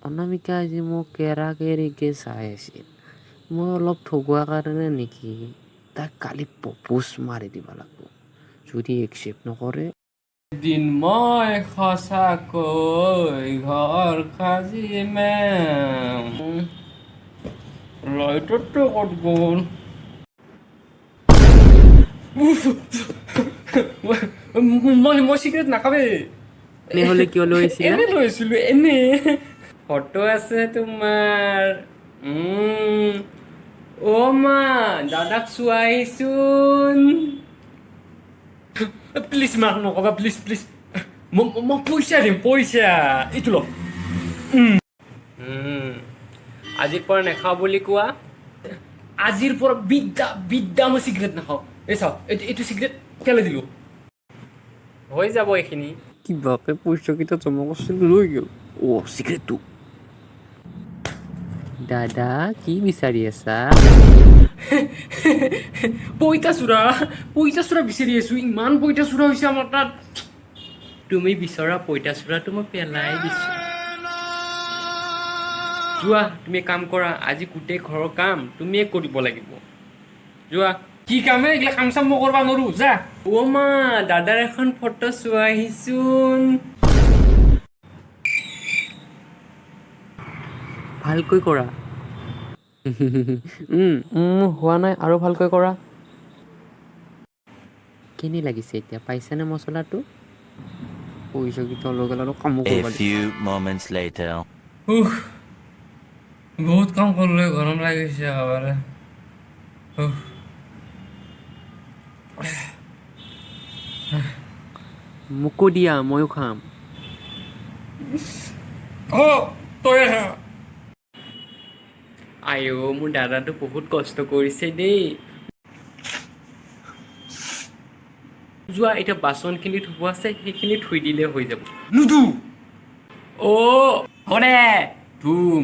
অনামিকা আজি মোক কেৰা কেৰিকে চাই আছিল। মই অলপ ঠগোৱা কাৰণে নেকি? তাক কালি প্ৰপ'জ মাৰি দিব লাগিব। যদি একচেপ্ট নকৰে। এদিন মই সঁচাকৈ ঘৰ সাজিমে। লাইটৰটো ক'ত গ'ল? মই চিগাৰেট নাখাবেই। তেনেহ'লে কিয় লৈ আহিছিলা? এনে লৈছিলো, এনে। ফটো আছে তোমাৰ। অ' মা, দাদাক চোৱাইচোন প্লিজ। মাক নকবা, প্লিজ প্লিজ। মই পইচা দিম, পইচা। এইটো ল। আজিৰ পৰা নাখাওঁ বুলি কোৱা। আজিৰ পৰা বিদ্যা বিদ্যা, মই চিগাৰেট নাখাওঁ। এই চাওঁ, এইটো চিগাৰেট পেলাই দিলোঁ। হৈ যাব এইখিনি। কিবাকে পইচাকেইটা জমা কৰিছিল, লৈ গ'ল। অ' চিগাৰেটটো। দাদা, কি বিচাৰি আছা? পইতাচোৰা, পইতাচোৰা বিচাৰি আছো। ইমান পইতাচোৰা হৈছে আমাৰ তাত। তুমি বিচৰা পইতাচোৰাটো মই পেলাই দিছো। যোৱা, তুমি কাম কৰা। আজি গোটেই ঘৰৰ কাম তুমিয়ে কৰিব লাগিব। যোৱা। কি কামে এইগিলা কাম চাম মই কৰিব নোৱাৰো, যা। অ' মা, দাদাৰ এখন ফটো চোৱাহিচোন। ভালকৈ কৰা। হোৱা নাই, আৰু ভালকৈ কৰা। কেনে লাগিছে এতিয়া? পাইছানে মছলাটো? পইচাকেইটা লৈ গ'ল, আৰু কামো A কৰিব লাগিব। few moments later. উফ, বহুত কাম কৰিলো, গৰম লাগিছে একেবাৰে। উফ। মোকো দিয়া, ময়ো খাম। অ, তই খা। আইঅ, মোৰ দাদাটো বহুত কষ্ট কৰিছে দেই। যোৱা, এতিয়া বাচনখিনি ধুব আছে, সেইখিনি ধুই দিলে হৈ যাব। নুধু। অ' কৰে ধুম।